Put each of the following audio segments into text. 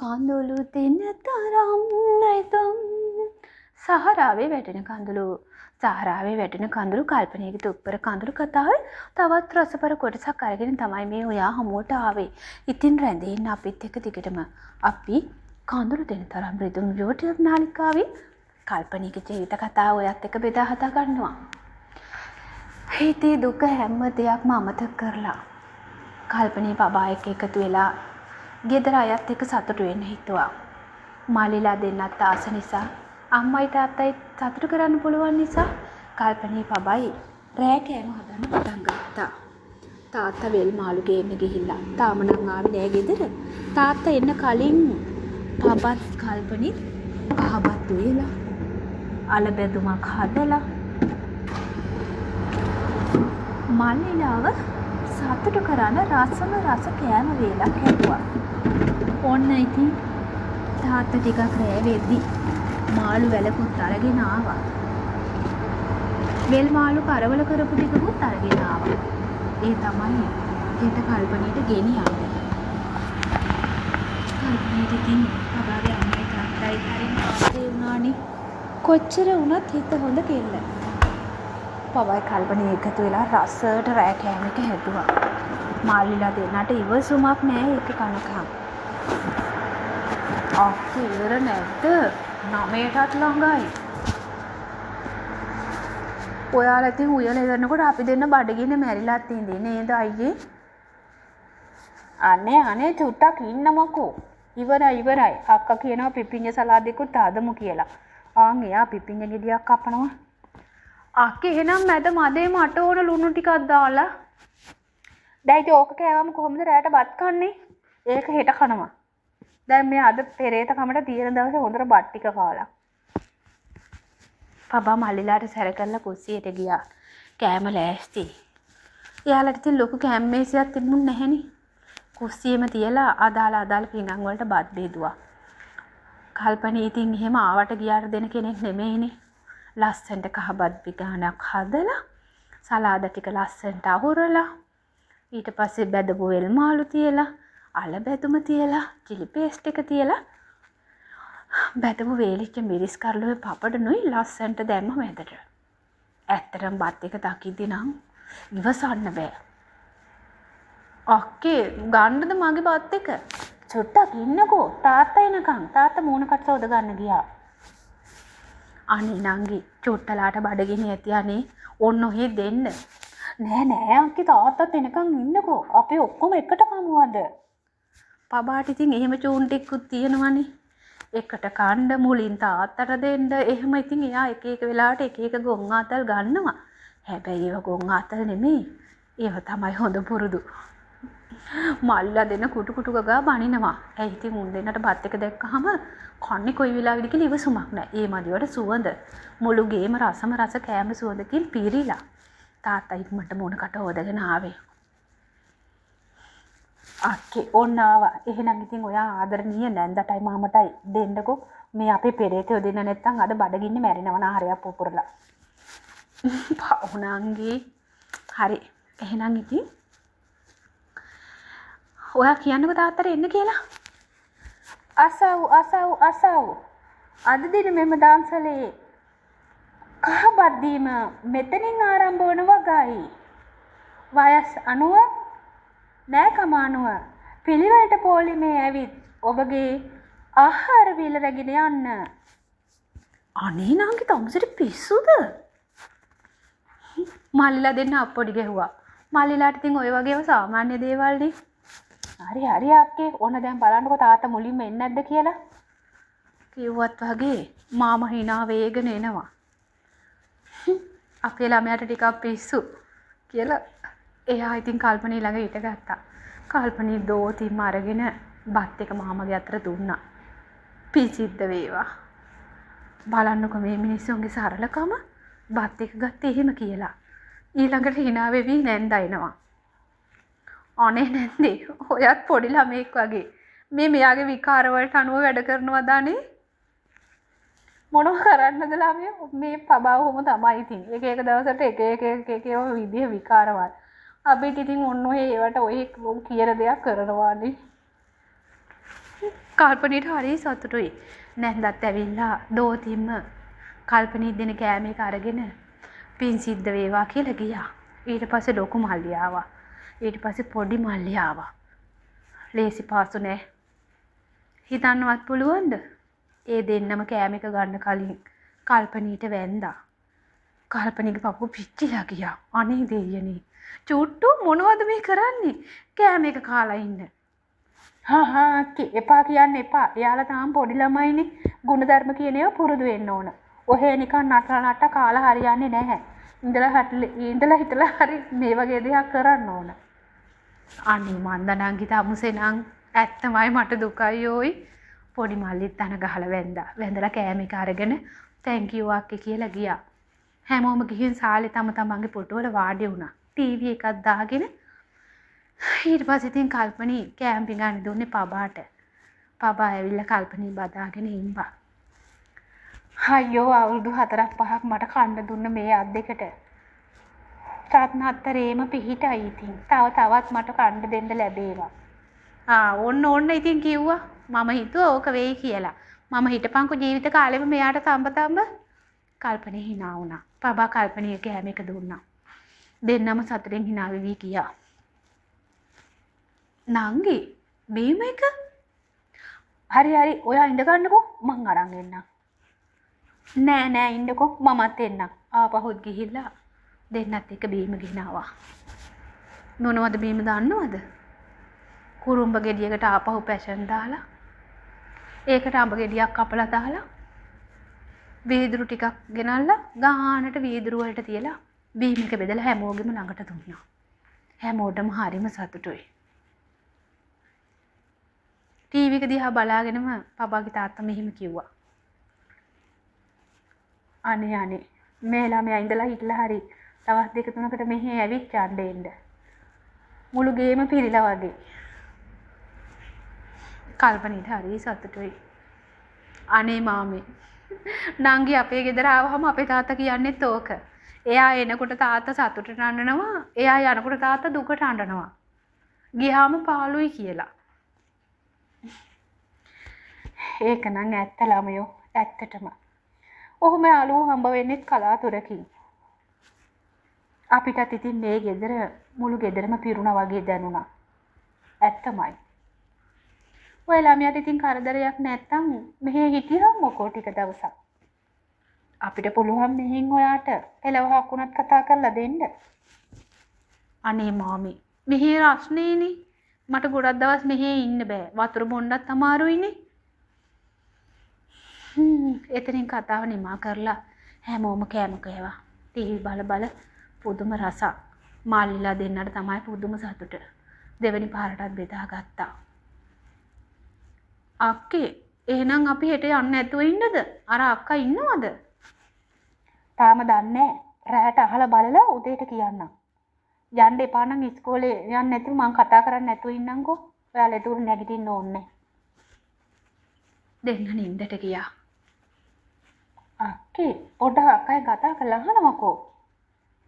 කඳුළු දෙන තරම් රිදුම්. සහරාවේ වැටෙන කඳුළු. සහරාවේ වැටෙන කඳුළු කල්පනයේ දුක්බර කඳුළු කතාවේ තවත් රසබර කොටසක් අරගෙන තමයි මේ ඔයා හමුවට ආවේ. ඉතින් රැඳෙන්න ඉන්න අපිත් එක්ක දිගටම. අපි කඳුළු දෙන තරම් රිදුම් YouTube නාලිකාවේ කල්පනීක ජීවිත කතාව ඔයත් එක්ක බෙදා හදා ගන්නවා. හිතේ දුක හැම දෙයක්ම අමතක කරලා කල්පනී බබා එක්ක එකතු වෙලා ගෙදර අයත් එක්ක සතුටු වෙන්න හිතුවා. මල්ලිලා දෙන්නත් ආස නිසා, අම්මයි තාත්තයි සතුටු කරන්න පුළුවන් නිසා කල්පනී බබයි රෑ කෑම හදන්න පටන් ගත්තා. තාත්තා වෙල් මාළු ගේන්න ගිහිල්ලා. තාම නම් ආවේ නෑ ගෙදර. තාත්තා එන්න කලින් බබත් කල්පනීත් කහබත් උයලා අල බැදුමක් හදලා මල්ලිලාව සතුටු කරන්න රසම රස කෑම වේලක් හැදුවා. ඔන්න ඉතින් තාත්තා ටිකක් රෑ වෙද්දි මාළු වැලකුත් අරගෙන ආවා. වෙල් මාළු කරවල කරපු ටිකකුත් අරගෙන ආවා. ඒ තමයි හෙට කල්පනීට ගෙනියන්නේ. කල්පනීට ඉතින් බබාගේ අම්මයි තාත්තයි හරිම ආදරේ වුණානේ. කොච්චර වුණත් හිත හොඳ කෙල්ල. බබයි කල්පනී එකතු වෙලා රසට රෑ කෑම එක හැදුවා. මල්ලිලා දෙන්නට ඉවසුමක් නෑ ඒක කනකම්. අක්කේ ඉවර නැද්ද? 9ටත් ළඟයි. ඔයාලා ඉතින් උයලා ඉවරනකොට අපි දෙන්න බඩගින්න මැරිලාත් ඉඳී නේද අයියේ? අනේ අනේ චුට්ටක් ඉන්නමකෝ. ඉවරයි ඉවරයි. අක්කා කියනවා පිපිඤ්ඤ සලාදෙකුත් හදමු කියලා. ආන් එයා පිපිඤ්ඤ ගෙඩියක් කපනවා. අක්කේ එහෙනම් මැද මදේ මට ඕන ලුණු ටිකක් දාලා. දැන් ඉතින් ඕක කෑවම කොහොමද රැට බත් කන්නේ? ඒක හෙට කනවා. දැන් මේ අද පෙරේත කමට තියෙන දවසේ හොඳට බත් ටික කාලා. බබා මල්ලිලාට සැර කරලා කුස්සියට ගියා. කෑම ලෑස්ති. එයාලට ඉතින් ලොකු කෑම මේසයක් තිබුණ නැහැනේ. කුස්සියෙම තියලා අදාළ අදාළ පිඟන් වලට බත් බෙදුවා. කල්පනී ඉතින් එහෙම ආවට ගියාට දෙන කෙනෙක් නෙමෙයිනේ. ලස්සනට කහබත් පිඟානක් හදලා සලාද ටික ලස්සනට අහුරලා ඊට පස්සේ බැදපු වෙල් මාළු තියලා අල බැදුම තියලා චිලි පේස්ට් එක තියලා බැදපු වේලිච්ච මිරිස් කරලුවේ පපඩනුයි ලස්සනට දැම්ම මැදට. ඇත්තටම බත් එක දකිද්දි නම් ඉවසන්න බෑ. අක්කේ ගන්නද මගේ බත් එක? චුට්ටක් ඉන්නකෝ තාත්තා එනකන්. තාත්තා මූණ කට සෝද ගන්න ගියා. අනේ නංගි චුට්ටලාට බඩගිනි ඇති අනේ ඔන්න ඔහෙ දෙන්න. නෑ නෑ අක්කේ තාත්තත් එනකන් ඉන්නකෝ. අපි ඔක්කොම එකට කමු අද. බබාට ඉතින් එහෙම චූන් ටිකකුත් තියෙනවනේ. එකට කණ්ඩ මුලින් තාත්තට දෙන්න එහෙම ඉතින් එයා එක එක වෙලාවට එක එක ගොන් ආතල් ගන්නවා. හැබැයි ඒව ගොන් ආතල් නෙමෙයි. ඒව තමයි හොඳ පුරුදු. මල්ලා දෙන්න කුටු කුටු ගගා බනිනවා. ඇයි ඉතින් උන් දෙන්නට බත් එක දැක්කහම කන්නේ කොයි වෙලාවෙද කියලා ඉවසුමක් නෑ. ඒ මදිවට සුවඳ. මුළු ගේම රසම රස කෑම සුවඳකින් පිරීලා. තාත්තා ඉක්මනට මූණ කට හොදගෙන ආවේ. අක්කේ ඔන්න ආවා. එහෙනම් ඉතින් ඔයා ආදරණීය නැන්දටයි මාමටයි දෙන්නකෝ. මේ අපේ පෙරේතයෝ දෙන්න නැත්තම් අද බඩගින්න මැරෙනවා නාරයක් පුපුරලා. පව් නංගි. හරි. එහෙනම් ඉතින් ඔයා කියන්නකෝ තාත්තට එන්න කියලා. අසව් අසව් අසව්. අද දින මෙම දන්සලේ කහබත් දීම මෙතනින් ආරම්භ වන වගයි. වයස් අනුව නෑකම අනුව පිළිවෙලට පොලිමේ ඇවිත් ඔබගේ ආහාර වේල රැගෙන යන්න. අනේ නංගි තමුසෙට පිස්සුද? මල්ලිලා දෙන්න අප්පොඩි ගැහුවා. මල්ලිලාට ඉතින් ඔය වගේම සාමාන්‍ය දේවල්නේ. හරි හරි අක්කේ ඔන්න දැන් බලන්නකෝ තාත්තා මුලින්ම එන්නේ නැද්ද කියලා. කිව්වත් වගේ මාමා හිනා වේගන එනවා. අපේ ළමයාට ටිකක් පිස්සු කියලා එයා ඉතින් කල්පනී ළඟ හිටගත්තා. කල්පනී දෝතිම්ම අරගෙන බත් එක මාමගේ අතට දුන්නා. පිසිද්ද වේවා. බලන්නකෝ මේ මිනිස්සුන්ගේ සරලකම. බත් එක ගත්තේ එහෙම කියලා. ඊළඟට හිනා වෙවි නැන්දා එනවා. අනේ නැන්දේ ඔයත් පොඩි ළමයෙක් වගේ. මේ මෙයාගේ විකාර වලට අනුව වැඩ කරනවා දානේ. මොනව කරන්නද ළමයෝ මේ පබා ඔහොම තමයි ඉතින්. එක එක දවසට එක එක එක එක ඒවා විදිහ විකාරවල්. අපිට ඉතින් ඔන්න ඔය ඒවට ඔය කියන දෙයක් කරනවානේ. කල්පනීට හරි සතුටුයි. නැන්දත් ඇවිල්ලා දෝතිම්ම කල්පනී දෙන කෑම එක අරගෙන පින් සිද්ධ වේවා කියලා ගියා. ඊට පස්සේ ලොකු මල්ලි ආවා. ඊට පස්සේ පොඩි මල්ලි ආවා. ලේසි පාසු නෑ. හිතන්නවත් පුළුවන්ද? ඒ දෙන්නම කෑම එක ගන්න කලින් කල්පනීට වැන්දා. කල්පනීගේ පපුව පිච්චිලා ගියා. අනේ දෙයියනේ. චුට්ටු මොනවද මේ කරන්නේ? කෑම එක කාලා ඉන්න. හා හා අක්කේ එපා කියන්න එපා. එයාලා තාම පොඩි ළමයිනේ. ගුණධර්ම කියන ඒවා පුරුදු වෙන්න ඕන. ඔහේ නිකන් නටලා නටලා කාලා හරියන්නේ නැහැ. ඉඳලා හිටලා හරි මේ වගේ දෙයක් කරන්න ඕන. අනේ මන්ද නංගි තමුසේ නම් ඇත්තමයි මට දුකයි ඕයි. පොඩි මල්ලිත් අන ගහලා වැන්දා. වැඳලා කෑම එක අරගෙන thank you අක්කේ කියලා ගියා. හැමෝම ගිහින් සාලේ තම තමන්ගේ පුටුවල වාඩි වුණා. ටීවී එකක් දාගෙන ඊට පස්සේ ඉතින් කල්පනී කෑම පිඟානේ දුන්නේ පබාට. පබා ඇවිල්ලා කල්පනී බදාගෙන ඉම්බා. අයියෝ අවුරුදු 4ක් 5ක් මට කන්න දුන්න මේ අත් දෙකට. රත්නත්තරේම පිහිටයි ඉතින්. තව තවත් මට කන්න දෙන්න ලැබේවා. ආ ඔන්න ඔන්න ඉතින් කිව්වා. මම හිතුවා ඕක වෙයි කියලා. මම හිටපන්කෝ ජීවිත කාලෙම මෙයාට තඹ තඹ. කල්පනී hina වුණා. පබා කල්පනී කෑම එක දුන්නා. දෙන්නම සතුටෙන් hina වෙවි ගියා. නංගි බීම එක හරි හරි ඔයා ඉඳ ගන්නකෝ මං අරන් එන්නම්. නෑ නෑ ඉන්නකෝ මමත් එන්නම්. ආපහුත් ගිහිල්ලා දෙන්නත් එක්ක බීම ගෙනාවා. මොනවද බීම දන්නවද? කුරුම්බ ගෙඩියකට ආපහු පැෂන් දාලා ඒකට අඹ ගෙඩියක් කපලා දාලා වීදුරු ටිකක් ගෙනල්ලා ගානට වීදුරු වලට තියලා බීම එක බෙදලා හැමෝගෙම ළඟට දුන්නා. හැමෝටම හරිම සතුටුයි. ටීවී එක දිහා බලාගෙනම පබාගේ තාත්තා මෙහෙම කිව්වා. අනේ අනේ මේ ළමයා ඉඳලා හිටලා හරි දවස් දෙක තුනකට මෙහෙ ඇවිත් යන්න එන්න. මුළු ගේම පිරීලා වගේ. කල්පනීට හරි සතුටුයි. අනේ මාමේ නංගි අපේ ගෙදර ආවහම අපේ තාත්තා කියන්නේත් ඕක. එයා එනකොට තාත්තා සතුටට අඬනවා, එයා යනකොට තාත්තා දුකට අඬනවා. ගියාම පාළුයි කියලා. ඒක නම් ඇත්ත ළමයෝ, ඇත්තටම. ඔහොම යාළුවෝ හම්බ වෙන්නෙත් කලාතුරකින්. අපිටත් ඉතින් මේ ගෙදර මුළු ගෙදරම පිරුණා වගේ දැනුණා. ඇත්තමයි. ඔය ළමයාට ඉතින් කරදරයක් නැත්තම් මෙහෙ හිටියම් මොකෝ ටික දවසක්. අපිට පුළුවන් මෙහෙන් ඔයාට පෙළවහක් වුණත් කතා කරලා දෙන්න. අනේ මාමේ මෙහෙ රස්නේනේ. මට ගොඩක් දවස් මෙහෙ ඉන්න බෑ. වතුර බොන්නත් අමාරුයිනේ. එතනින් කතාව නිමා කරලා හැමෝම කෑම කෑවා. ටීවී බල බල පුදුම රසක්. මල්ලිලා දෙන්නට තමයි පුදුම සතුට. දෙවෙනි පාරටත් බෙදාගත්තා. අක්කේ එහෙනම් අපි හෙට යන්න නැතුව ඉන්නද? අර අක්කා ඉන්නවද? තාම දන්නේ නෑ. රැට අහලා බලලා උදේට කියන්නම්. යන්න එපා නම් ඉස්කෝලේ යන්න නැතුව මං කතා කරන්නේ නැතුව ඉන්නම්කෝ. ඔයාලා එතුරු නැගිටින්න ඕනේ. දෙන්න නින්දට ගියා. අක්කේ පොඩ්ඩක් අක්කයි කතා කරලා අහනවකෝ.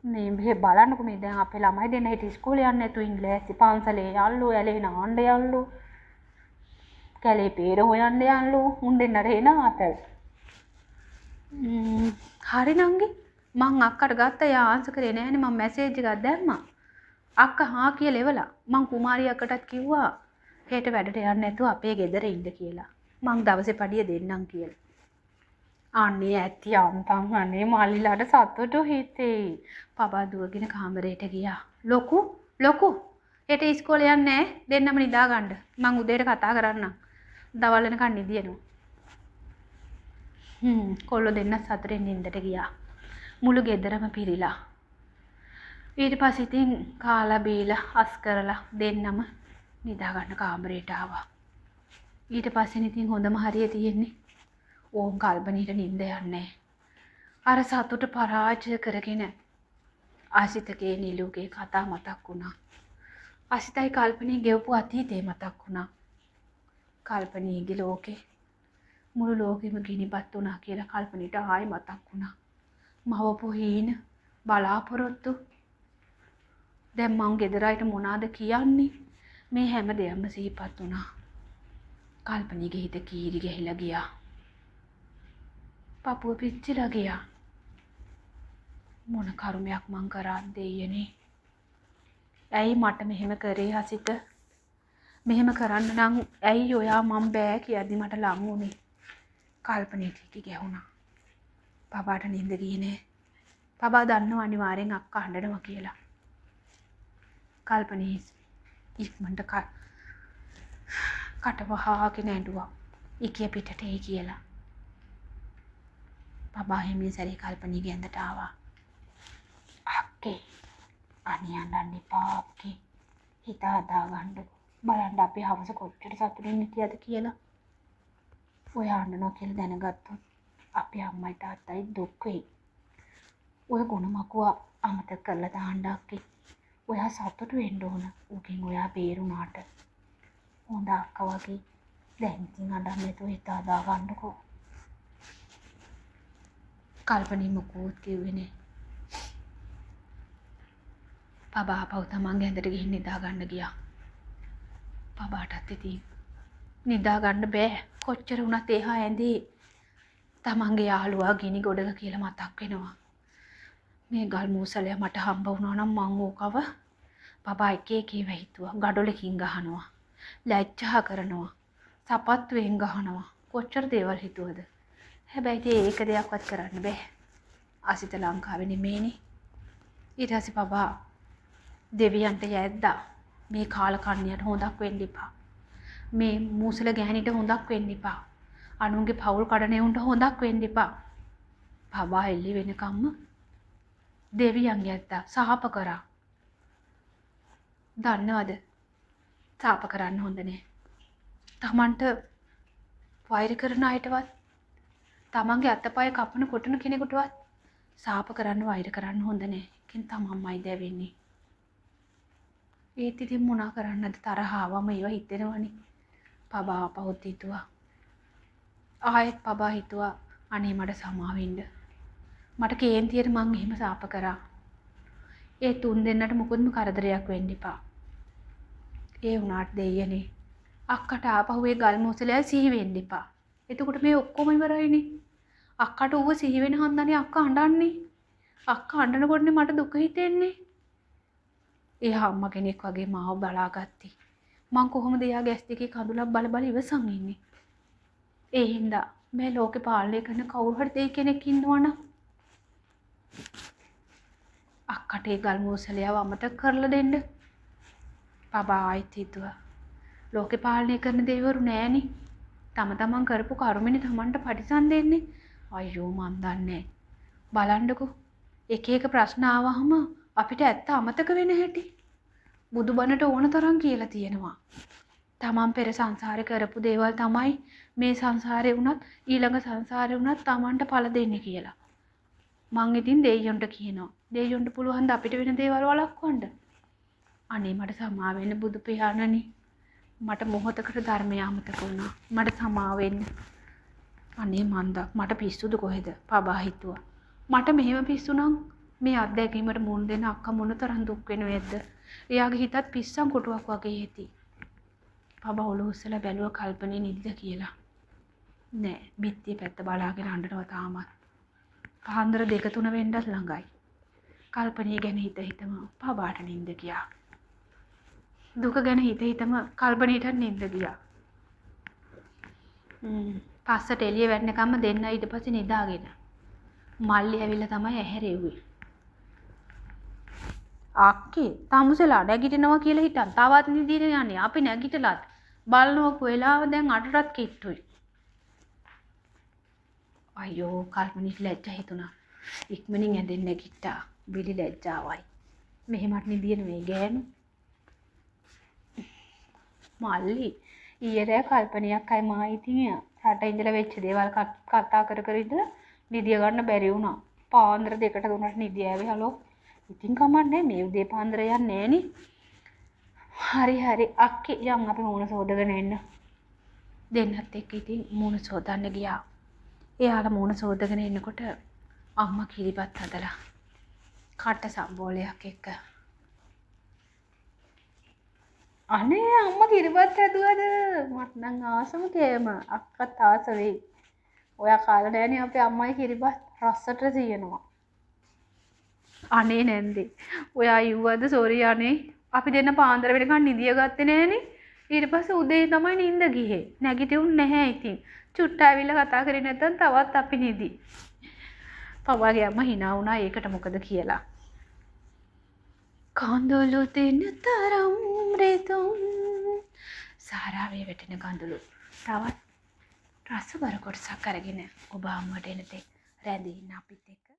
මේ මෙහෙ බලන්නකෝ මේ දැන් අපේ ළමයි දෙන්න හෙට ඉස්කෝලේ යන්න නැතුව ඉන්න ලෑස්ති. පන්සලේ යල්ලු, ඇලේ නාන්න යල්ලු, කැලේ පේර හොයන්න යල්ලු. උන් දෙන්නට එන ආතල්. හරි නංගි මං අක්කට ගත්තා. එයා ආන්සර් කරේ නෑනේ. මං මැසේජ් එකක් දැම්මා. අක්කා හා කියලා එවලා. මං කුමාරි අක්කටත් කිව්වා හෙට වැඩට යන්න නැතුව අපේ ගෙදර ඉන්න කියලා. මං දවසේ පඩිය දෙන්නම් කියලා. අනේ ඇති අන්තම් අනේ මල්ලිලාට සතුටු හිතේ. පබා දුවගෙන කාමරේට ගියා. ලොකු ලොකු හෙට ඉස්කෝලේ යන්නේ නෑ. දෙන්නම නිදා ගන්න. මං උදේට කතා කරන්නම්. දවල් වෙනකන් නිදියනවා. කොල්ලෝ දෙන්න සතුටින් නින්දට ගියා. මුළු ගෙදරම පිරීලා. ඊට පස්සේ ඉතින් කාලා බීලා අස් කරලා දෙන්නම නිදා ගන්න කාමරේට ආවා. ඊට පස්සේ ඉතින් හොඳම හරිය තියෙන්නේ. ඕන් කල්පනීට නින්ද යන්නේ. අර සතුට පරාජය කරගෙන ආසිතගේ නිලුගේ කතා මතක් වුණා. අසිතයි කල්පනී ගෙවපු අතීතේ මතක් වුණා. කල්පනීගේ ලෝකේ මුළු ලෝකෙම ගිනිපත් වුණා කියලා කල්පනීට ආයෙ මතක් වුණා. මවපු හීන බලාපොරොත්තු දැන් මං ගෙදර අයට මොනවාද කියන්නේ? මේ හැම දෙයක්ම සිහිපත් වුණා. කල්පනීගේ හිත කීරි ගැහිලා ගියා. පපුව පිච්චිලා ගියා. මොන කරුමයක් මං කරාද දෙයියනේ. ඇයි මට මෙහෙම කරේ හසිත? මෙහෙම කරන්න නම් ඇයි ඔයා මං බෑ කියද්දි මට ලං වුනේ? කල්පනීට හිටි ගැහුණා. බබාට නින්ද ගියේ නෑ. බබා දන්නවා අනිවාර්යෙන් අක්කා අඬනවා කියලා. කල්පනී ඉක්මනට කට වහාගෙන ඇඬුවා. ඉකිය පිටට එයි කියලා. බබා හිමින් සැරේ කල්පනීගේ ඇඳට ආවා. අක්කේ අනේ අඬන්න එපා අක්කේ. හිත හදා ගන්නකො. බලන්න අපි හවස කොච්චර සතුටින් හිටියද කියලා. ඔයා අඬනවා කියලා දැනගත්තොත් අපේ අම්මයි තාත්තයි දුක් වෙයි. ඔය ගුණ මකුව අමතක කරලා දාන්න අක්කේ. ඔයා සතුටු වෙන්න ඕන. උගෙන් ඔයා බේරුණාට. හොඳ අක්කා වගේ. දැන් ඉතින් අඬන්න නැතුව හිත හදා ගන්නකෝ. කල්පනී මොකුත් කිව්වේ නෑ. බබා ආපහු තමන්ගේ ඇඳට ගිහින් නිදා ගන්න ගියා. බබාටත් ඉතින් නිදා ගන්න බෑ. කොච්චර වුණත් එහා ඇඳේ තමන්ගේ යාළුවා ගිනි ගොඩක කියලා මතක් වෙනවා. මේ ගල් මූසලයා මට හම්බ වුණා නම් මං ඕකව බබා එක එක ඒවා හිතුවා. ගඩොලකින් ගහනවා. ලැජ්ජා කරනවා. සපත්තුවෙන් ගහනවා. කොච්චර දේවල් හිතුවද? හැබැයි ඉතින් ඒක දෙයක්වත් කරන්න බෑ. අසිත ලංකාවේ නෙමේනේ. ඊට පස්සේ බබා දෙවියන්ට යැද්දා. මේ කාලකන්ණියට හොඳක් වෙන්න එපා. මේ මූසල ගෑණිට හොඳක් වෙන්න එපා. අනුන්ගේ පවුල් කඩන එවුන්ට හොඳක් වෙන්න එපා. බබා එල්ලි වෙනකම්ම දෙවියන් යැද්දා. සාප කරා. දන්නවද? සාප කරන්න හොඳ නෑ. තමන්ට වෛර කරන අයටවත් තමන්ගේ අතපය කපන කොටන කෙනෙකුටවත් සාප කරන්න වෛර කරන්න හොඳ නෑ. ඒකෙන් තමන්මයි දැවෙන්නේ. ඒත් ඉතින් මොනා කරන්නද තරහ ආවම ඒවා හිතෙනවනේ. බබා ආපහුත් හිතුවා. ආයෙත් බබා හිතුවා අනේ මට සමා වෙන්න. මට කේන්තියට මං එහෙම සාප කරා. ඒ තුන් දෙන්නට මොකුත්ම කරදරයක් වෙන්න එපා. ඒ වුණාට දෙයියනේ අක්කට ආපහු ඒ ගල් මොසලයා සිහි වෙන්න එපා. එතකොට මේ ඔක්කොම ඉවරයිනේ. අක්කට ඌව සිහි වෙන හන්දනේ අක්කා අඬන්නේ. අක්කා අඬනකොටනේ මට දුක හිතෙන්නේ. එයා අම්මා කෙනෙක් වගේ මාව බලාගත්තේ. මං කොහොමද එයාගේ ඇස් දෙකේ කඳුලක් බල බල ඉවසන් ඉන්නේ. ඒ හින්දා මේ ලෝකේ පාලනය කරන කවුරු හරි දෙයි කෙනෙක් ඉන්නවනම් අක්කට ඒ ගල් මූසලයාව අමතක කරලා දෙන්න. බබා ආයෙත් හිතුවා. ලෝකේ පාලනය කරන දෙවිවරු නෑනේ. තම තමන් කරපු කර්මෙනේ තමන්ට පටිසන් දෙන්නේ. අයියෝ මන් දන්නේ බලන්නකෝ. එක එක ප්‍රශ්න ආවහම අපිට ඇත්ත අමතක වෙන හැටි. බුදුබණට ඕන තරම් කියලා තියෙනවා. තමන් පෙර සංසාරේ කරපු දේවල් තමයි මේ සංසාරේ වුණත් ඊළඟ සංසාරේ වුණත් තමන්ට ඵල දෙන්නේ කියලා. මං ඉතින් දෙයියන්ට කියනවා. දෙයියන්ට පුළුවන් ද අපිට වෙන දේවල් වළක්වන්න? අනේ මට සමා වෙන්න බුදු පියාණනි. මට මොහොතකට ධර්මය අමතක වුණා. මට සමා වෙන්න. අනේ මන්දක් මට පිස්සුද කොහෙද? බබා හිතුවා. මට මෙහෙම පිස්සු නම් මේ අත්දැකීමට මුහුණ දෙන අක්කා මොන තරම් දුක් වෙනවද? එයාගේ හිතත් පිස්සන් කොටුවක් වගේ ඇති. බබා ඔලුව උස්සලා බැලුවා කල්පනේ නිදිද කියලා. නෑ, බිත්තිය පැත්ත බලාගෙන අඬනවා තාමත්. පාන්දර 2-3 වෙන්නත් ළඟයි. කල්පනේ ගැන හිත හිතම බබාට නිින්ද ගියා. දුක ගැන හිත හිතම කල්පනීටත් නිින්ද ගියා. පස්සට එළිය වැටෙනකම්ම දෙන්න ඊට පස්සේ නිදාගෙන. මල්ලි ඇවිල්ලා තමයි ඇහැරෙව්වේ. අක්කේ තමුසෙලා නැගිටිනවා කියලා හිටන් තවත් නිදින යන්නේ. අපි නැගිටලත් බලනකො වෙලාව දැන් 8ටත් කිට්ටුයි. අයියෝ කල්පනීට ලැජ්ජා හිතුණා. ඉක්මනින් ඇඳෙන් නැගිට්ටා. බිලි ලැජ්ජාවයි. මෙහෙමත් නිදින මේ ගෑනු. මල්ලි ඊයේ රෑ කල්පනයක් අය මා ඉතින් රට ඉඳලා වෙච්ච දේවල් කතා කර කර ඉඳලා නිදිය ගන්න බැරි වුණා. පාන්දර 2ට 3ට නිදිය ආවේ හලෝ. ඉතින් කමන්නේ මේ උදේ පාන්දර යන්නේ නෑනේ. හරි හරි අක්කේ යන් අපි මූණ සෝදගෙන එන්න. දෙන්නත් එක්ක ඉතින් මූණ සෝදන්න ගියා. එයාලා මූණ සෝදගෙන එනකොට අම්මා කිරිබත් හදලා කට සම්බෝලයක් එක්ක අනේ අම්මා කිරිබත් හැදුවද? මට නම් ආසම කෑම. අක්කත් ආස වෙයි. ඔයා කාලා නෑනේ අපේ අම්මයි කිරිබත් රසට තියෙනවා. අනේ නැන්දේ, ඔයා ඉව්වද සෝරි අනේ. අපි දෙන්න පාන්දර වෙනකන් නිදිය ගත්තේ නෑනේ. ඊට පස්සේ උදේ තමයි නින්ද ගියේ. නැගිටියුන් නැහැ ඉතින්. චුට්ට ඇවිල්ලා කතා කරේ නැත්නම් තවත් අපි නිදි. පවාගේ අම්මා හිනා වුණා ඒකට මොකද කියලා. කඳුළු දෙන තරම් රෙදුම් සාරාවේ වැටෙන කඳුළු තවත් රසබර කොටසක් අරගෙන ඔබ හමුවට එන තෙක් රැඳී ඉන්න අපිත් එක්ක.